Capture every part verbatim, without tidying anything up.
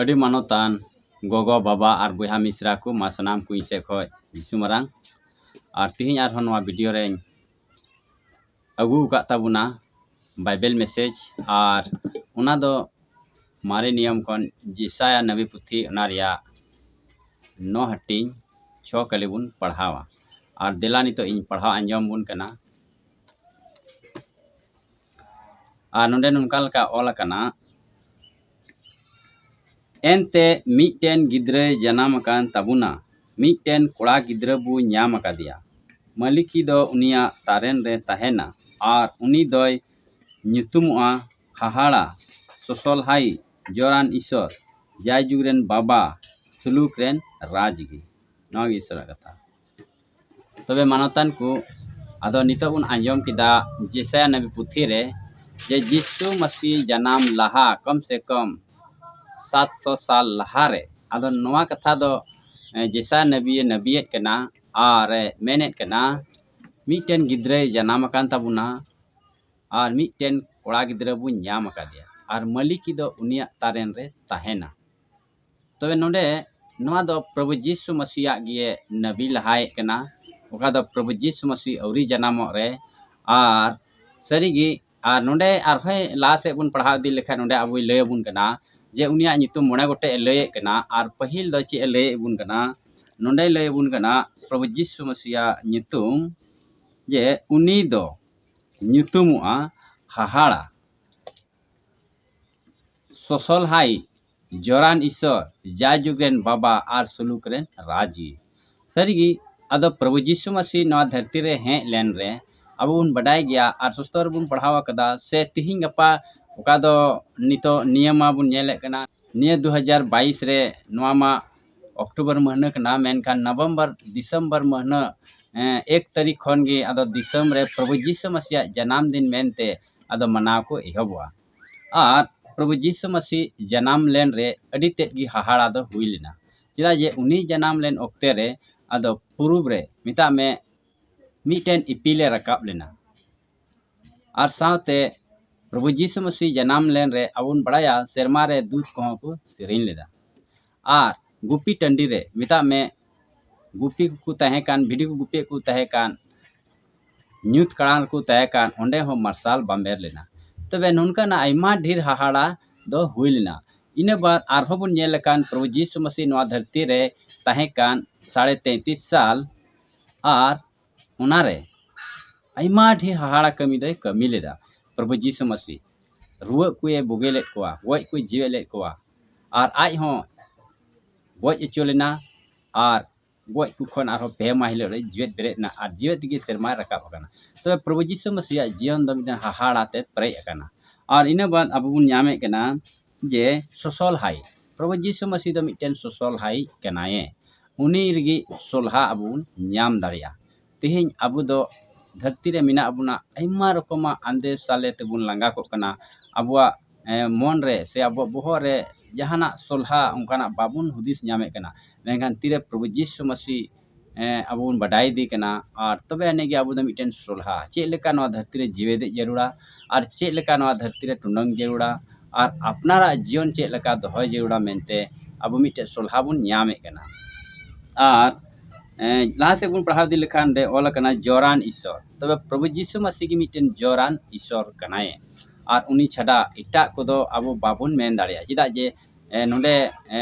ᱟᱹᱰᱤ ᱢᱟᱱᱚᱛᱟᱱ ᱜᱚᱜᱚ, ᱵᱟᱵᱟ ᱟᱨ ᱵᱚᱭᱦᱟ ᱢᱤᱥᱨᱟ ᱠᱚ, ᱢᱟ ᱥᱟᱱᱟᱢ ᱠᱚ ᱤᱧ ᱥᱮᱫ ᱠᱷᱚᱱ ᱡᱤᱥᱩ ᱢᱟᱨᱟᱝ᱾ ᱟᱨ ᱛᱤᱦᱤᱧ ᱟᱨᱦᱚᱸ ᱱᱚᱣᱟ video ᱨᱮᱧ ᱟᱹᱜᱩ ᱟᱠᱟᱫ ᱛᱟᱵᱚᱱᱟ Bible message, ᱟᱨ ᱚᱱᱟ ᱫᱚ ᱢᱟᱨᱮ ᱱᱤᱭᱚᱢ ᱠᱷᱚᱱ ᱡᱮᱥᱟᱭᱟ ᱱᱟᱵᱤ ᱯᱩᱛᱷᱤ, ᱚᱱᱟ ᱨᱮᱭᱟᱜ ᱱᱚ ᱦᱟᱹᱴᱤᱧ ᱪᱷᱚ ᱠᱟᱹᱞᱤ ᱵᱚᱱ ᱯᱟᱲᱦᱟᱣᱟ᱾ ᱟᱨ ᱫᱮᱞᱟ ᱱᱤᱛᱚᱜ ᱤᱧ ᱯᱟᱲᱦᱟᱣ ᱟᱸᱡᱚᱢ ᱵᱚᱱ ᱠᱟᱱᱟ᱾ ᱟᱨ ᱱᱚᱰᱮ ᱱᱚᱝᱠᱟ ᱞᱮᱠᱟ ᱚᱞ ᱟᱠᱟᱱᱟ, ᱮᱱᱛᱮ ᱢᱤᱫᱴᱮᱱ ᱜᱤᱫᱽᱨᱟᱹᱭ ᱡᱟᱱᱟᱢ ᱟᱠᱟᱱ ᱛᱟᱵᱚᱱᱟ, ᱢᱤᱫᱴᱮᱱ ᱠᱚᱲᱟ ᱜᱤᱫᱽᱨᱟᱹ ᱵᱚ ᱧᱟᱢ ᱟᱠᱟᱫᱮᱭᱟ᱾ ᱢᱟᱹᱞᱤᱠᱤ ᱫᱚ ᱩᱱᱤᱭᱟᱜ ᱛᱟᱨᱮᱱ ᱨᱮ ᱛᱟᱦᱮᱱᱟ, ᱟᱨ ᱩᱱᱤ ᱫᱚᱭ ᱧᱩᱛᱩᱢᱚᱜᱼᱟ ᱦᱟᱦᱟᱲᱟ, ᱥᱚᱥᱚᱞᱦᱟᱭᱤ, ᱡᱚᱨᱟᱱ ᱤᱥᱚᱨ, ᱡᱟᱭᱡᱩᱜᱽ ᱨᱮᱱ ᱵᱟᱵᱟ, ᱥᱩᱞᱩᱠ ᱨᱮᱱ ᱨᱟᱡᱽᱜᱤ᱾ ᱱᱚᱣᱟ ᱜᱮ ᱤᱥᱚᱨᱟᱜ ᱠᱟᱛᱷᱟ᱾ ᱛᱚᱵᱮ ᱢᱟᱱᱚᱛᱟᱱ ᱠᱚ, ᱟᱫᱚ ᱱᱤᱛᱚᱜ ᱵᱚᱱ ᱟᱸᱡᱚᱢ ᱠᱮᱫᱟ ᱡᱮᱥᱟᱭᱟ ᱱᱟᱵᱤ ᱯᱩᱛᱷᱤ ᱨᱮ ᱡᱮ ᱡᱤᱥᱩ ᱢᱟᱹᱥᱤ ᱡᱟᱱᱟᱢ ᱞᱟᱦᱟ ᱠᱚᱢ ᱥᱮ ᱠᱚᱢ ᱥᱟᱛ ᱥᱚ ᱥᱟᱞ ᱞᱟᱦᱟᱨᱮ, ᱟᱫᱚ ᱱᱚᱣᱟ ᱠᱟᱛᱷᱟ ᱫᱚ, ᱮ, ᱡᱮᱥᱟᱭᱟ ᱱᱟᱵᱤᱭᱮ ᱱᱟᱵᱤᱭᱮᱫ ᱠᱟᱱᱟ ᱟᱨ ᱮ ᱢᱮᱱᱮᱫ ᱠᱟᱱᱟ, ᱢᱤᱫᱴᱮᱱ ᱜᱤᱫᱽᱨᱟᱹᱭ ᱡᱟᱱᱟᱢ ᱟᱠᱟᱱ ᱛᱟᱵᱚᱱᱟ ᱟᱨ ᱢᱤᱫᱴᱮᱱ ᱠᱚᱲᱟ ᱜᱤᱫᱽᱨᱟᱹ ᱵᱚᱱ ᱧᱟᱢ ᱟᱠᱟᱫᱮᱭᱟ, ᱟᱨ ᱢᱟᱹᱞᱤᱠᱤ ᱫᱚ ᱩᱱᱤᱭᱟᱜ ᱛᱟᱨᱮᱱ ᱨᱮ ᱛᱟᱦᱮᱱᱟ᱾ ᱛᱚᱵᱮ ᱱᱚᱰᱮ ᱱᱚᱣᱟ ᱫᱚ ᱯᱨᱚᱵᱷᱩ ᱡᱤᱥᱩ ᱢᱟᱹᱥᱤᱭᱟᱜ ᱜᱮ ᱱᱟᱵᱤ ᱞᱟᱦᱟᱭᱮᱫ ᱠᱟᱱᱟ, ᱚᱠᱟ ᱫᱚ ᱯᱨᱚᱵᱷᱩ ᱡᱤᱥᱩ ᱢᱟᱹᱥᱤ ᱟᱹᱣᱨᱤ ᱡᱟᱱᱟᱢᱚᱜ ᱨᱮ᱾ ᱟᱨ ᱥᱟᱹᱨᱤᱜᱮ, ᱟᱨ ᱱᱚᱰᱮ ᱟᱨᱦᱚᱸ ᱞᱟᱦᱟ ᱥᱮᱫ ᱵᱚᱱ ᱯᱟᱲᱦᱟᱣ ᱤᱫᱤ ᱞᱮᱠᱷᱟᱱ, ᱱᱚᱰᱮ ᱟᱵᱚᱭ ᱞᱟᱹᱭ ᱟᱵᱚᱱ ᱠᱟᱱᱟ ᱡᱮ ᱩᱱᱤᱭᱟᱜ ᱧᱩᱛᱩᱢ ᱢᱚᱬᱮ ᱜᱚᱴᱮᱡ ᱮ ᱞᱟᱹᱭᱮᱫ ᱠᱟᱱᱟ᱾ ᱟᱨ ᱯᱟᱹᱦᱤᱞ ᱫᱚ ᱪᱮᱫ ᱮ ᱞᱟᱹᱭᱮᱫ ᱵᱚᱱ ᱠᱟᱱᱟ? ᱱᱚᱰᱮᱭ ᱞᱟᱹᱭ ᱟᱵᱚᱱ ᱠᱟᱱᱟ ᱯᱨᱚᱵᱷᱩ ᱡᱤᱥᱩ ᱢᱟᱹᱥᱤᱭᱟᱜ ᱧᱩᱛᱩᱢ, ᱡᱮ ᱩᱱᱤ ᱫᱚ ᱧᱩᱛᱩᱢᱚᱜᱼᱟ ᱦᱟᱦᱟᱲᱟ, ᱥᱚᱥᱚᱞᱦᱟᱭᱤ, ᱡᱚᱨᱟᱱ ᱤᱥᱚᱨ, ᱡᱟᱭᱡᱩᱜᱽ ᱨᱮᱱ ᱵᱟᱵᱟ ᱟᱨ ᱥᱩᱞᱩᱠ ᱨᱮᱱ ᱨᱟᱡᱽᱜᱤ᱾ ᱥᱟᱹᱨᱤᱜᱮ, ᱟᱫᱚ ᱯᱨᱚᱵᱷᱩ ᱡᱤᱥᱩ ᱢᱟᱹᱥᱤ ᱱᱚᱣᱟ ᱫᱷᱟᱹᱨᱛᱤ ᱨᱮ ᱦᱮᱡ ᱞᱮᱱ ᱨᱮ, ᱟᱵᱚ ᱵᱚᱱ ᱵᱟᱰᱟᱭ ᱜᱮᱭᱟ ᱟᱨ ᱥᱩᱥᱛᱚᱨ ᱵᱚᱱ ᱯᱟᱲᱦᱟᱣ ᱟᱠᱟᱫᱟ, ᱥᱮ ᱛᱤᱦᱤᱧ ᱜᱟᱯᱟ ᱚᱠᱟ ᱫᱚ ᱱᱤᱛᱚᱜ ᱱᱤᱭᱟᱹ ᱢᱟ ᱵᱚᱱ ᱧᱮᱞᱮᱫ ᱠᱟᱱᱟ, ᱱᱤᱭᱟᱹ ᱫᱩ ᱦᱟᱡᱟᱨ ᱵᱟᱭᱤᱥ ᱨᱮ ᱱᱚᱣᱟ ᱢᱟ ᱚᱠᱴᱳᱵᱚᱨ ᱢᱟᱹᱦᱱᱟᱹ ᱠᱟᱱᱟ, ᱢᱮᱱᱠᱷᱟᱱ ᱱᱚᱵᱷᱮᱢᱵᱚᱨ, ᱰᱤᱥᱮᱢᱵᱚᱨ ᱢᱟᱹᱦᱱᱟᱹ, ᱮᱸ, ᱮᱠ ᱛᱟᱹᱨᱤᱠᱷ ᱠᱷᱚᱱ ᱜᱮ ᱟᱫᱚ ᱫᱤᱥᱚᱢ ᱨᱮ ᱯᱨᱚᱵᱷᱩ ᱡᱤᱥᱩ ᱢᱟᱹᱥᱤᱭᱟᱜ ᱡᱟᱱᱟᱢ ᱫᱤᱱ ᱢᱮᱱᱛᱮ ᱟᱫᱚ ᱢᱟᱱᱟᱣ ᱠᱚ ᱮᱦᱚᱵᱚᱜᱼᱟ᱾ ᱟᱨ ᱯᱨᱚᱵᱷᱩ ᱡᱤᱥᱩ ᱢᱟᱹᱥᱤ ᱡᱟᱱᱟᱢ ᱞᱮᱱ ᱨᱮ ᱟᱹᱰᱤ ᱛᱮᱫ ᱜᱮ ᱦᱟᱦᱟᱲᱟ ᱫᱚ ᱦᱩᱭ ᱞᱮᱱᱟ, ᱪᱮᱫᱟᱜ ᱡᱮ ᱩᱱᱤ ᱡᱟᱱᱟᱢ ᱞᱮᱱ ᱚᱠᱛᱮ ᱨᱮ ᱟᱫᱚ ᱯᱩᱨᱩᱵ ᱨᱮ, ᱢᱮᱛᱟᱜ ᱢᱮ, ᱢᱤᱫᱴᱮᱱ ᱤᱯᱤᱞᱮ ᱨᱟᱠᱟᱵ ᱞᱮᱱᱟ᱾ ᱟᱨ ᱥᱟᱶᱛᱮ ᱯᱨᱚᱵᱷᱩ ᱡᱤᱥᱩ ᱢᱟᱹᱥᱤ ᱡᱟᱱᱟᱢ ᱞᱮᱱ ᱨᱮ ᱟᱵᱚ ᱵᱚᱱ ᱵᱟᱲᱟᱭᱟ, ᱥᱮᱨᱢᱟ ᱨᱮ ᱫᱩᱛ ᱠᱚᱦᱚᱸ ᱠᱚ ᱥᱮᱨᱮᱧ ᱞᱮᱫᱟ᱾ ᱟᱨ ᱜᱩᱯᱤ ᱴᱟᱺᱰᱤ ᱨᱮ, ᱢᱮᱛᱟᱜ ᱢᱮ, ᱜᱩᱯᱤ ᱠᱚᱠᱚ ᱛᱟᱦᱮᱸ ᱠᱟᱱ, ᱵᱷᱤᱰᱤ ᱠᱚ ᱜᱩᱯᱤᱭᱮᱫ ᱠᱚ ᱛᱟᱦᱮᱸ ᱠᱟᱱ, ᱧᱩᱛ ᱠᱟᱲᱟᱝ ᱨᱮᱠᱚ ᱛᱟᱦᱮᱸ ᱠᱟᱱ, ᱚᱸᱰᱮ ᱦᱚᱸ ᱢᱟᱨᱥᱟᱞ ᱵᱟᱢᱵᱮᱨ ᱞᱮᱱᱟ᱾ ᱛᱚᱵᱮ ᱱᱚᱝᱠᱟᱱᱟᱜ ᱟᱭᱢᱟ ᱰᱷᱮᱨ ᱦᱟᱦᱟᱲᱟ ᱫᱚ ᱦᱩᱭ ᱞᱮᱱᱟ᱾ ᱤᱱᱟᱹ ᱵᱟᱫ ᱟᱨᱦᱚᱸ ᱵᱚᱱ ᱧᱮᱞ ᱞᱮᱠᱷᱟᱱ, ᱯᱨᱚᱵᱷᱩ ᱡᱤᱥᱩ ᱢᱟᱹᱥᱤ ᱱᱚᱣᱟ ᱫᱷᱟᱹᱨᱛᱤ ᱨᱮ ᱛᱟᱦᱮᱸ ᱠᱟᱱ ᱥᱟᱲᱮ ᱛᱮᱸᱛᱤᱥ ᱥᱟᱞ, ᱟᱨ ᱚᱱᱟᱨᱮ ᱟᱭᱢᱟ ᱰᱷᱮᱨ ᱦᱟᱦᱟᱲᱟ ᱠᱟᱹᱢᱤ ᱫᱚᱭ ᱠᱟᱹᱢᱤ ᱞᱮᱫᱟ᱾ ᱯᱨᱚᱵᱷᱩ ᱡᱤᱥᱩ ᱢᱟᱹᱥᱤ ᱨᱩᱣᱟᱹᱜ ᱠᱚᱭᱮ ᱵᱩᱜᱤ ᱞᱮᱫ ᱠᱚᱣᱟ, ᱜᱚᱡ ᱠᱚᱭ ᱡᱤᱣᱮᱫ ᱞᱮᱫ ᱠᱚᱣᱟ, ᱟᱨ ᱟᱡ ᱦᱚᱸ ᱜᱚᱡ ᱦᱚᱪᱚ ᱞᱮᱱᱟ, ᱟᱨ ᱜᱚᱡ ᱠᱚ ᱠᱷᱚᱱ ᱟᱨᱦᱚᱸ ᱯᱮ ᱢᱟᱦᱟ ᱦᱤᱞᱳᱜ ᱨᱮ ᱡᱤᱣᱮᱫ ᱵᱮᱨᱮᱫ ᱮᱱᱟ, ᱟᱨ ᱡᱤᱣᱮᱫ ᱛᱮᱜᱮ ᱥᱮᱨᱢᱟᱭ ᱨᱟᱠᱟᱵ ᱟᱠᱟᱱᱟ᱾ ᱛᱚᱵᱮ ᱯᱨᱚᱵᱷᱩ ᱡᱤᱥᱩ ᱢᱟᱹᱥᱤᱭᱟᱜ ᱡᱤᱭᱚᱱ ᱫᱚ ᱢᱤᱫᱴᱮᱱ ᱦᱟᱦᱟᱲᱟ ᱛᱮ ᱯᱮᱨᱮᱡ ᱟᱠᱟᱱᱟ᱾ ᱟᱨ ᱤᱱᱟᱹ ᱵᱟᱫ ᱟᱵᱚ ᱵᱚᱱ ᱧᱟᱢᱮᱫ ᱠᱟᱱᱟ ᱡᱮ ᱥᱚᱥᱚᱞᱦᱟᱭ᱾ ᱯᱨᱚᱵᱷᱩ ᱡᱤᱥᱩ ᱢᱟᱹᱥᱤ ᱫᱚ ᱢᱤᱫᱴᱮᱱ ᱥᱚᱥᱚᱞᱦᱟᱭ ᱠᱟᱱᱟᱭᱮ᱾ ᱩᱱᱤ ᱨᱮᱜᱮ ᱥᱚᱞᱦᱟ ᱟᱵᱚ ᱵᱚᱱ ᱧᱟᱢ ᱫᱟᱲᱮᱭᱟᱜᱼᱟ᱾ ᱛᱮᱦᱮᱧ ᱟᱵᱚ ᱫᱚ ᱫᱷᱟᱹᱨᱛᱤ ᱨᱮ ᱢᱮᱱᱟᱜ ᱵᱚᱱᱟ, ᱟᱭᱢᱟ ᱨᱚᱠᱚᱢᱟᱜ ᱟᱸᱫᱮ ᱥᱟᱞᱮ ᱛᱮᱵᱚᱱ ᱞᱟᱸᱜᱟ ᱠᱚᱜ ᱠᱟᱱᱟ᱾ ᱟᱵᱚᱣᱟᱜ, ᱮ, ᱢᱚᱱ ᱨᱮ ᱥᱮ ᱟᱵᱚᱣᱟᱜ ᱵᱚᱦᱚᱜ ᱨᱮ ᱡᱟᱦᱟᱱᱟᱜ ᱥᱚᱞᱦᱟ ᱚᱱᱠᱟᱱᱟᱜ ᱵᱟᱵᱚᱱ ᱦᱩᱫᱤᱥ ᱧᱟᱢᱮᱫ ᱠᱟᱱᱟ᱾ ᱢᱮᱱᱠᱷᱟᱱ ᱛᱤᱨᱮ ᱯᱨᱚᱵᱷᱩ ᱡᱤᱥᱩ ᱢᱟᱹᱥᱤ, ᱮ, ᱟᱵᱚ ᱵᱚᱱ ᱵᱟᱰᱟᱭ ᱤᱫᱤ ᱠᱟᱱᱟ, ᱟᱨ ᱛᱚᱵᱮ ᱟᱹᱱᱤᱡ ᱜᱮ ᱟᱵᱚ ᱫᱚ ᱢᱤᱫᱴᱮᱱ ᱥᱚᱞᱦᱟ, ᱪᱮᱫ ᱞᱮᱠᱟ ᱱᱚᱣᱟ ᱫᱷᱟᱹᱨᱛᱤ ᱨᱮ ᱡᱤᱣᱮᱫ ᱡᱟᱹᱨᱩᱲᱟ, ᱟᱨ ᱪᱮᱫ ᱞᱮᱠᱟ ᱱᱚᱣᱟ ᱫᱷᱟᱹᱨᱛᱤ ᱨᱮ ᱴᱩᱰᱟᱹᱝ ᱡᱟᱹᱨᱩᱲᱟ, ᱟᱨ ᱟᱯᱱᱟᱨᱟᱜ ᱡᱤᱭᱚᱱ ᱪᱮᱫ ᱞᱮᱠᱟ ᱫᱚᱦᱚᱭ ᱡᱟᱹᱨᱩᱲᱟ ᱢᱮᱱᱛᱮ ᱟᱵᱚ ᱢᱤᱫᱴᱮᱱ ᱥᱚᱞᱦᱟ ᱵᱚᱱ ᱧᱟᱢᱮᱫ ᱠᱟᱱᱟ᱾ ᱟᱨ, ᱮ, ᱞᱟᱦᱟ ᱥᱮᱫ ᱵᱚᱱ ᱯᱟᱲᱦᱟᱣ ᱤᱫᱤ ᱞᱮᱠᱷᱟᱱ ᱫᱮ ᱚᱞ ᱟᱠᱟᱱᱟ ᱡᱚᱨᱟᱱ ᱤᱥᱚᱨ᱾ ᱛᱚᱵᱮ ᱯᱨᱚᱵᱷᱩ ᱡᱤᱥᱩ ᱢᱟᱹᱥᱤ ᱜᱮ ᱢᱤᱫᱴᱮᱱ ᱡᱚᱨᱟᱱ ᱤᱥᱚᱨ ᱠᱟᱱᱟᱭ᱾ ᱟᱨ ᱩᱱᱤ ᱪᱷᱟᱰᱟ ᱮᱴᱟᱜ ᱠᱚᱫᱚ ᱟᱵᱚ ᱵᱟᱵᱚᱱ ᱢᱮᱱ ᱫᱟᱲᱮᱭᱟᱜᱼᱟ᱾ ᱪᱮᱫᱟᱜ ᱡᱮ, ᱮ, ᱱᱚᱰᱮ, ᱮ,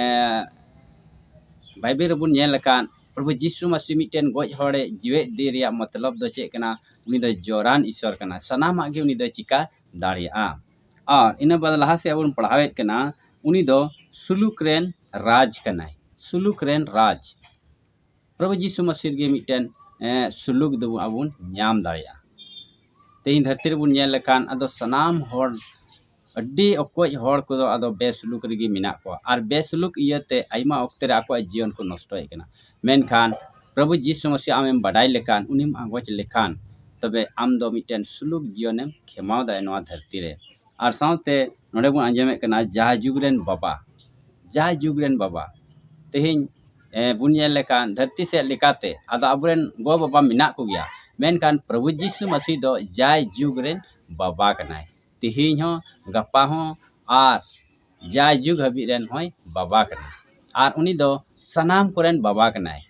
ᱵᱟᱭᱵᱮᱞ ᱨᱮᱵᱚᱱ ᱧᱮᱞ ᱞᱮᱠᱷᱟᱱ ᱯᱨᱚᱵᱷᱩ ᱡᱤᱥᱩ ᱢᱟᱹᱥᱤ ᱢᱤᱫᱴᱮᱱ ᱜᱚᱡ ᱦᱚᱲᱮ ᱡᱤᱣᱮᱫ ᱤᱫᱤ ᱨᱮᱭᱟᱜ ᱢᱚᱛᱞᱚᱵ ᱫᱚ ᱪᱮᱫ ᱠᱟᱱᱟ? ᱩᱱᱤ ᱫᱚ ᱡᱚᱨᱟᱱ ᱤᱥᱚᱨ ᱠᱟᱱᱟ, ᱥᱟᱱᱟᱢᱟᱜ ᱜᱮ ᱩᱱᱤ ᱫᱚᱭ ᱪᱤᱠᱟ ᱫᱟᱲᱮᱭᱟᱜᱼᱟ᱾ ᱟᱨ ᱤᱱᱟᱹ ᱵᱟᱫ ᱞᱟᱦᱟ ᱥᱮᱫ ᱟᱵᱚ ᱵᱚᱱ ᱯᱟᱲᱦᱟᱣᱮᱫ ᱠᱟᱱᱟ, ᱩᱱᱤ ᱫᱚ ᱥᱩᱞᱩᱠ ᱨᱮᱱ ᱨᱟᱡᱽ ᱠᱟᱱᱟᱭ, ᱥᱩᱞᱩᱠ ᱨᱮᱱ ᱨᱟᱡᱽ᱾ ᱯᱨᱚᱵᱷᱩ ᱡᱤᱥᱩ ᱢᱟᱹᱥᱤ ᱨᱮᱜᱮ ᱢᱤᱫᱴᱮᱱ, ᱮ, ᱥᱩᱞᱩᱠ ᱫᱚ ᱟᱵᱚ ᱵᱚᱱ ᱧᱟᱢ ᱫᱟᱲᱮᱭᱟᱜᱼᱟ᱾ ᱛᱮᱦᱮᱧ ᱫᱷᱟᱹᱨᱛᱤ ᱨᱮᱵᱚᱱ ᱧᱮᱞ ᱞᱮᱠᱷᱟᱱ ᱟᱫᱚ ᱥᱟᱱᱟᱢ ᱦᱚᱲ, ᱟᱹᱰᱤ ᱚᱠᱚᱡ ᱦᱚᱲ ᱠᱚᱫᱚ ᱟᱫᱚ ᱵᱮᱥᱩᱞᱩᱠ ᱨᱮᱜᱮ ᱢᱮᱱᱟᱜ ᱠᱚᱣᱟ, ᱟᱨ ᱵᱮᱥᱩᱞᱩᱠ ᱤᱭᱟᱹᱛᱮ ᱟᱭᱢᱟ ᱚᱠᱛᱮ ᱨᱮ ᱟᱠᱚᱣᱟᱜ ᱡᱤᱭᱚᱱ ᱠᱚ ᱱᱚᱥᱴᱚᱭᱮᱫ ᱠᱟᱱᱟ᱾ ᱢᱮᱱᱠᱷᱟᱱ ᱯᱨᱚᱵᱷᱩ ᱡᱤᱥᱩ ᱢᱟᱹᱥᱤ ᱟᱢᱮᱢ ᱵᱟᱰᱟᱭ ᱞᱮᱠᱷᱟᱱ, ᱩᱱᱤᱢ ᱟᱸᱜᱚᱪ ᱞᱮᱠᱷᱟᱱ, ᱛᱚᱵᱮ ᱟᱢ ᱫᱚ ᱢᱤᱫᱴᱮᱱ ᱥᱩᱞᱩᱠ ᱡᱤᱭᱚᱱᱮᱢ ᱠᱷᱮᱢᱟᱣ ᱫᱟᱲᱮᱭᱟᱜᱼᱟ ᱱᱚᱣᱟ ᱫᱷᱟᱹᱨᱛᱤ ᱨᱮ᱾ ᱟᱨ ᱥᱟᱶᱛᱮ ᱱᱚᱰᱮ ᱵᱚᱱ ᱟᱸᱡᱚᱢᱮᱫ ᱠᱟᱱᱟ, ᱡᱟ ᱡᱩᱜᱽ ᱨᱮᱱ ᱵᱟᱵᱟ, ᱡᱟ ᱡᱩᱜᱽ ᱨᱮᱱ ᱵᱟᱵᱟ᱾ ᱛᱮᱦᱮᱧ, ᱮ, ᱵᱚᱱ ᱧᱮᱞ ᱞᱮᱠᱷᱟᱱ ᱫᱷᱟᱹᱨᱛᱤ ᱥᱮᱫ ᱞᱮᱠᱟᱛᱮ ᱟᱫᱚ ᱟᱵᱚᱨᱮᱱ ᱜᱚ ᱵᱟᱵᱟ ᱢᱮᱱᱟᱜ ᱠᱚᱜᱮᱭᱟ, ᱢᱮᱱᱠᱷᱟᱱ ᱯᱨᱚᱵᱷᱩ ᱡᱤᱥᱩ ᱢᱟᱹᱥᱤ ᱫᱚ ᱡᱟᱭ ᱡᱩᱜᱽ ᱨᱮᱱ ᱵᱟᱵᱟ ᱠᱟᱱᱟᱭ᱾ ᱛᱤᱦᱤᱧ ᱦᱚᱸ, ᱜᱟᱯᱟ ᱦᱚᱸ, ᱟᱨ ᱡᱟᱭ ᱡᱩᱜᱽ ᱦᱟᱹᱵᱤᱡ ᱨᱮᱱ ᱦᱚᱸᱭ ᱵᱟᱵᱟ ᱠᱟᱱᱟ᱾ ᱟᱨ ᱩᱱᱤ ᱫᱚ ᱥᱟᱱᱟᱢ ᱠᱚᱨᱮᱱ ᱵᱟᱵᱟ ᱠᱟᱱᱟᱭ᱾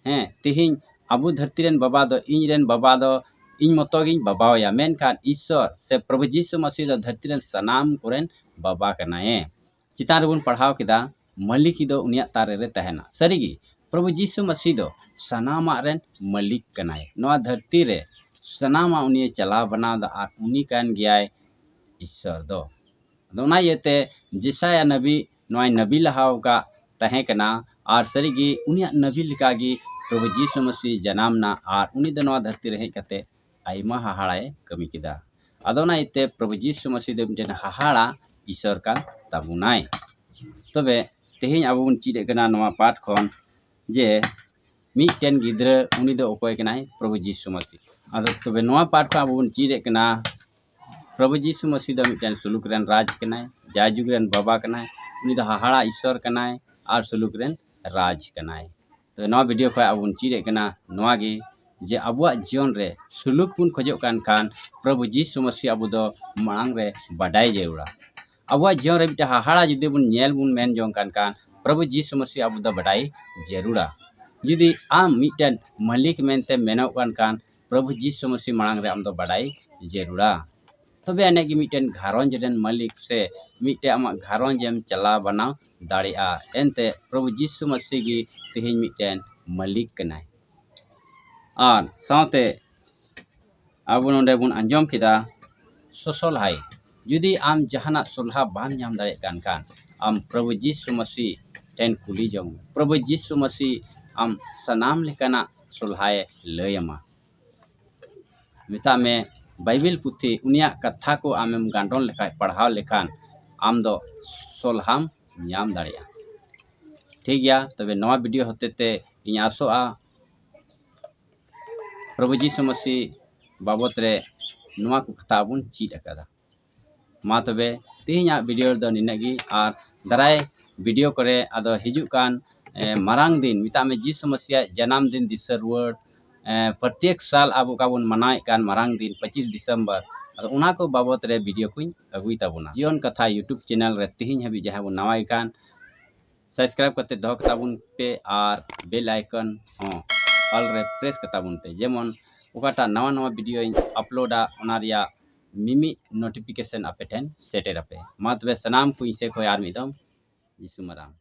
ᱦᱮᱸ, ᱛᱤᱦᱤᱧ ᱟᱵᱚ ᱫᱷᱟᱹᱨᱛᱤ ᱨᱮᱱ ᱵᱟᱵᱟ ᱫᱚ, ᱤᱧ ᱨᱮᱱ ᱵᱟᱵᱟ ᱫᱚ ᱤᱧ ᱢᱚᱛᱚ ᱜᱤᱧ ᱵᱟᱵᱟᱣᱟᱭᱟ, ᱢᱮᱱᱠᱷᱟᱱ ᱤᱥᱥᱚᱨ ᱥᱮ ᱯᱨᱚᱵᱷᱩ ᱡᱤᱥᱩ ᱢᱟᱹᱥᱤ ᱫᱚ ᱫᱷᱟᱹᱨᱛᱤ ᱨᱮᱱ ᱥᱟᱱᱟᱢ ᱠᱚᱨᱮᱱ ᱵᱟᱵᱟ ᱠᱟᱱᱟᱭ᱾ ᱪᱮᱛᱟᱱ ᱨᱮᱵᱚᱱ ᱯᱟᱲᱦᱟᱣ ᱠᱮᱫᱟ, ᱢᱟᱹᱞᱤᱠᱤ ᱫᱚ ᱩᱱᱤᱭᱟᱜ ᱛᱟᱨᱮ ᱨᱮ ᱛᱟᱦᱮᱱᱟ᱾ ᱥᱟᱹᱨᱤᱜᱮ, ᱯᱨᱚᱵᱷᱩ ᱡᱤᱥᱩ ᱢᱟᱹᱥᱤ ᱫᱚ ᱥᱟᱱᱟᱢᱟᱜ ᱨᱮᱱ ᱢᱟᱹᱞᱤᱠ ᱠᱟᱱᱟᱭ᱾ ᱱᱚᱣᱟ ᱫᱷᱟᱹᱨᱛᱤ ᱨᱮ ᱥᱟᱱᱟᱢᱟᱜ ᱩᱱᱤᱭᱮ ᱪᱟᱞᱟᱣ ᱵᱟᱱᱟᱣ ᱮᱫᱟ ᱟᱨ ᱩᱱᱤ ᱠᱟᱱ ᱜᱮᱭᱟᱭ ᱤᱥᱥᱚᱨ ᱫᱚ᱾ ᱟᱫᱚ ᱚᱱᱟ ᱤᱭᱟᱹᱛᱮ ᱡᱮᱥᱟᱭᱟ ᱱᱟᱵᱤ ᱱᱚᱣᱟᱭ ᱱᱟᱵᱤ ᱞᱟᱦᱟᱣ ᱟᱠᱟᱫ ᱛᱟᱦᱮᱸ ᱠᱟᱱᱟ, ᱟᱨ ᱥᱟᱹᱨᱤᱜᱮ ᱩᱱᱤᱭᱟᱜ ᱱᱟᱵᱤ ᱞᱮᱠᱟᱜᱮ ᱯᱨᱚᱵᱷᱩ ᱡᱤᱥᱩ ᱢᱟᱹᱥᱤ ᱡᱟᱱᱟᱢ ᱮᱱᱟ, ᱟᱨ ᱩᱱᱤ ᱫᱚ ᱱᱚᱣᱟ ᱫᱷᱟᱹᱨᱛᱤ ᱨᱮ ᱦᱮᱡ ᱠᱟᱛᱮ ᱟᱭᱢᱟ ᱦᱟᱦᱟᱲᱟᱭ ᱠᱟᱹᱢᱤ ᱠᱮᱫᱟ᱾ ᱟᱫᱚ ᱚᱱᱟ ᱤᱭᱟᱹᱛᱮ ᱯᱨᱚᱵᱷᱩ ᱡᱤᱥᱩ ᱢᱟᱹᱥᱤ ᱫᱚ ᱢᱤᱫᱴᱮᱱ ᱦᱟᱦᱟᱲᱟ ᱤᱥᱥᱚᱨ ᱠᱟᱱ ᱛᱟᱵᱚᱱᱟᱭ᱾ ᱛᱚᱵᱮ ᱛᱮᱦᱮᱧ ᱟᱵᱚ ᱵᱚᱱ ᱪᱮᱫ ᱮᱫ ᱠᱟᱱᱟ ᱱᱚᱣᱟ ᱯᱟᱴ ᱠᱷᱚᱱ ᱡᱮ ᱢᱤᱫᱴᱮᱱ ᱜᱤᱫᱽᱨᱟᱹ, ᱩᱱᱤ ᱫᱚ ᱚᱠᱚᱭ ᱠᱟᱱᱟᱭ? ᱯᱨᱚᱵᱷᱩ ᱡᱤᱥᱩ ᱢᱟᱹᱥᱤ᱾ ᱟᱫᱚ ᱛᱚᱵᱮ ᱱᱚᱣᱟ ᱯᱟᱴ ᱠᱷᱚᱱ ᱟᱵᱚ ᱵᱚᱱ ᱪᱮᱫ ᱮᱫ ᱠᱟᱱᱟ ᱯᱨᱚᱵᱷᱩ ᱡᱤᱥᱩ ᱢᱟᱹᱥᱤ ᱫᱚ ᱢᱤᱫᱴᱮᱱ ᱥᱩᱞᱩᱠ ᱨᱮᱱ ᱨᱟᱡᱽ ᱠᱟᱱᱟᱭ, ᱡᱟᱭᱡᱩᱜᱽ ᱨᱮᱱ ᱵᱟᱵᱟ ᱠᱟᱱᱟᱭ, ᱩᱱᱤ ᱫᱚ ᱦᱟᱦᱟᱲᱟ ᱤᱥᱥᱚᱨ ᱠᱟᱱᱟᱭ ᱟᱨ ᱥᱩᱞᱩᱠ ᱨᱮᱱ ᱨᱟᱡᱽ ᱠᱟᱱᱟᱭ᱾ ᱛᱚ ᱱᱚᱣᱟ ᱵᱷᱤᱰᱤᱭᱳ ᱠᱷᱚᱱ ᱟᱵᱚ ᱵᱚᱱ ᱪᱮᱫ ᱮᱫ ᱠᱟᱱᱟ ᱱᱚᱣᱟ ᱜᱮ, ᱡᱮ ᱟᱵᱚᱣᱟᱜ ᱡᱤᱭᱚᱱ ᱨᱮ ᱥᱩᱞᱩᱠ ᱵᱚᱱ ᱠᱷᱚᱡᱚᱜ ᱠᱟᱱ ᱠᱷᱟᱱ ᱯᱨᱚᱵᱷᱩ ᱡᱤᱥᱩ ᱢᱟᱹᱥᱤ ᱟᱵᱚ ᱫᱚ ᱢᱟᱲᱟᱝ ᱨᱮ ᱵᱟᱰᱟᱭ ᱡᱟᱹᱨᱩᱲᱟ᱾ ᱟᱵᱚᱣᱟᱜ ᱡᱤᱭᱚᱱ ᱨᱮ ᱢᱤᱫᱴᱮᱱ ᱦᱟᱦᱟᱲᱟ ᱡᱩᱫᱤ ᱵᱚᱱ ᱧᱮᱞ ᱵᱚᱱ ᱢᱮᱱ ᱡᱚᱝ ᱠᱟᱱ ᱠᱷᱟᱱ ᱯᱨᱚᱵᱷᱩ ᱡᱤᱥᱩ ᱢᱟᱹᱥᱤ ᱟᱵᱚ ᱫᱚ ᱵᱟᱰᱟᱭ ᱡᱟᱹᱨᱩᱲᱟ᱾ ᱡᱩᱫᱤ ᱟᱢ ᱢᱤᱫᱴᱮᱱ ᱢᱟᱹᱞᱤᱠ ᱢᱮᱱᱛᱮ ᱢᱮᱱᱚᱜ ᱠᱟᱱ ᱠᱷᱟᱱ ᱯᱨᱚᱵᱷᱩ ᱡᱤᱥᱩ ᱢᱟᱹᱥᱤ ᱢᱟᱲᱟᱝ ᱨᱮ ᱟᱢ ᱫᱚ ᱵᱟᱰᱟᱭ ᱡᱟᱹᱨᱩᱲᱟ᱾ ᱛᱚᱵᱮ ᱟᱹᱱᱤᱡ ᱜᱮ ᱢᱤᱫᱴᱮᱱ ᱜᱷᱟᱨᱚᱸᱡᱽ ᱨᱮᱱ ᱢᱟᱹᱞᱤᱠ ᱥᱮ ᱢᱤᱫᱴᱮᱱ ᱟᱢᱟᱜ ᱜᱷᱟᱨᱚᱸᱡᱽ ᱮᱢ ᱪᱟᱞᱟᱣ ᱵᱟᱱᱟᱣ ᱫᱟᱲᱮᱭᱟᱜᱼᱟ᱾ ᱮᱱᱛᱮ ᱯᱨᱚᱵᱷᱩ ᱡᱤᱥᱩ ᱢᱟᱹᱥᱤ ᱜᱮ ᱛᱮᱦᱮᱧ ᱢᱤᱫᱴᱮᱱ ᱢᱟᱹᱞᱤᱠ ᱠᱟᱱᱟᱭ᱾ ᱟᱨ ᱥᱟᱶᱛᱮ ᱟᱵᱚ ᱱᱚᱰᱮ ᱵᱚᱱ ᱟᱸᱡᱚᱢ ᱠᱮᱫᱟ ᱥᱚᱥᱚᱞᱦᱟᱭ᱾ ᱡᱩᱫᱤ ᱟᱢ ᱡᱟᱦᱟᱱᱟᱜ ᱥᱚᱞᱦᱟ ᱵᱟᱢ ᱧᱟᱢ ᱫᱟᱲᱮᱭᱟᱜ ᱠᱟᱱ ᱠᱷᱟᱱ, ᱟᱢ ᱯᱨᱚᱵᱷᱩ ᱡᱤᱥᱩ ᱢᱟᱹᱥᱤ ᱴᱷᱮᱱ ᱠᱩᱞᱤ ᱡᱚᱝ ᱢᱮ᱾ ᱯᱨᱚᱵᱷᱩ ᱡᱤᱥᱩ ᱢᱟᱹᱥᱤ ᱟᱢ ᱥᱟᱱᱟᱢ ᱞᱮᱠᱟᱱᱟᱜ ᱥᱚᱞᱦᱟᱭᱮ ᱞᱟᱹᱭ ᱟᱢᱟ᱾ ᱢᱮᱛᱟᱜ ᱢᱮ, ᱵᱟᱭᱵᱮᱞ ᱯᱩᱛᱷᱤ, ᱩᱱᱤᱭᱟᱜ ᱠᱟᱛᱷᱟ ᱠᱚ ᱟᱢᱮᱢ ᱜᱟᱱᱰᱚᱱ ᱞᱮᱠᱷᱟᱱ, ᱯᱟᱲᱦᱟᱣ ᱞᱮᱠᱷᱟᱱ, ᱟᱢ ᱫᱚ ᱥᱚᱞᱦᱟᱢ ᱧᱟᱢ ᱫᱟᱲᱮᱭᱟᱜᱼᱟ᱾ ᱴᱷᱤᱠ ᱜᱮᱭᱟ, ᱛᱚᱵᱮ ᱱᱚᱣᱟ ᱵᱷᱤᱰᱤᱭᱳ ᱦᱚᱛᱮ ᱛᱮ ᱤᱧ ᱟᱥᱚᱜᱼᱟ, ᱯᱨᱚᱵᱷᱩ ᱡᱤᱥᱩ ᱢᱟᱹᱥᱤ ᱵᱟᱵᱚᱛ ᱨᱮ ᱱᱚᱣᱟ ᱠᱚ ᱠᱟᱛᱷᱟ ᱵᱚᱱ ᱪᱮᱫ ᱟᱠᱟᱫᱟ᱾ ᱢᱟ ᱛᱚᱵᱮ ᱛᱮᱦᱮᱧᱟᱜ ᱵᱷᱤᱰᱤᱭᱳ ᱨᱮᱫᱚ ᱱᱤᱱᱟᱹᱜ ᱜᱮ, ᱟᱨ ᱫᱟᱨᱟᱭ ᱵᱷᱤᱰᱤᱭᱳ ᱠᱚᱨᱮ ᱟᱫᱚ ᱦᱤᱡᱩᱜ ᱠᱟᱱ, ᱮ, ᱢᱟᱨᱟᱝ ᱫᱤᱱ, ᱢᱮᱛᱟᱜ ᱢᱮ ᱡᱤᱥᱩ ᱢᱟᱹᱥᱤᱭᱟᱜ ᱡᱟᱱᱟᱢ ᱫᱤᱱ ᱫᱤᱥᱟᱹ ᱨᱩᱣᱟᱹᱲ, ᱮᱸ, ᱯᱨᱚᱛᱮᱠ ᱥᱟᱞ ᱟᱵᱚ ᱚᱠᱟ ᱵᱚᱱ ᱢᱟᱱᱟᱣᱮᱫ ᱠᱟᱱ ᱢᱟᱨᱟᱝ ᱫᱤᱱ ᱯᱚᱸᱪᱤᱥ ᱰᱤᱥᱮᱢᱵᱚᱨ, ᱟᱫᱚ ᱚᱱᱟ ᱠᱚ ᱵᱟᱵᱚᱛ ᱨᱮ ᱵᱷᱤᱰᱤᱭᱳ ᱠᱚᱧ ᱟᱹᱜᱩᱭ ᱛᱟᱵᱚᱱᱟ᱾ ᱡᱤᱭᱚᱱ ᱠᱟᱛᱷᱟ YouTube ᱪᱮᱱᱮᱞ ᱨᱮ ᱛᱤᱦᱤᱧ ᱦᱟᱹᱵᱤᱡ ᱡᱟᱦᱟᱸᱭ ᱵᱚᱱ ᱱᱟᱣᱟᱭ ᱠᱟᱱ, ᱥᱟᱵᱥᱠᱨᱟᱭᱤᱵ ᱠᱟᱛᱮ ᱫᱚᱦᱚ ᱠᱟᱛᱟ ᱵᱚᱱ ᱯᱮ ᱟᱨ ᱵᱮᱞ ᱟᱭᱠᱚᱱ ᱦᱚᱸ ᱚᱞ ᱨᱮ ᱯᱨᱮᱥ ᱠᱟᱛᱟ ᱵᱚᱱ ᱯᱮ, ᱡᱮᱢᱚᱱ ᱚᱠᱟᱴᱟᱜ ᱱᱟᱣᱟ ᱱᱟᱣᱟ ᱵᱷᱤᱰᱤᱭᱳᱧ ᱟᱯᱞᱳᱰᱟ ᱚᱱᱟ ᱨᱮᱭᱟᱜ ᱢᱤᱢᱤᱫ ᱱᱳᱴᱤᱯᱷᱤᱠᱮᱥᱚᱱ ᱟᱯᱮ ᱴᱷᱮᱱ ᱥᱮᱴᱮᱨ ᱟᱯᱮ᱾ ᱢᱟ ᱛᱚᱵᱮ ᱥᱟᱱᱟᱢ ᱠᱚ ᱤᱧ ᱥᱮᱫ ᱠᱷᱚᱱ ᱟᱨ ᱢᱤᱫ ᱫᱚᱢ ᱡᱤᱥᱩ ᱢᱟᱨᱟᱝ᱾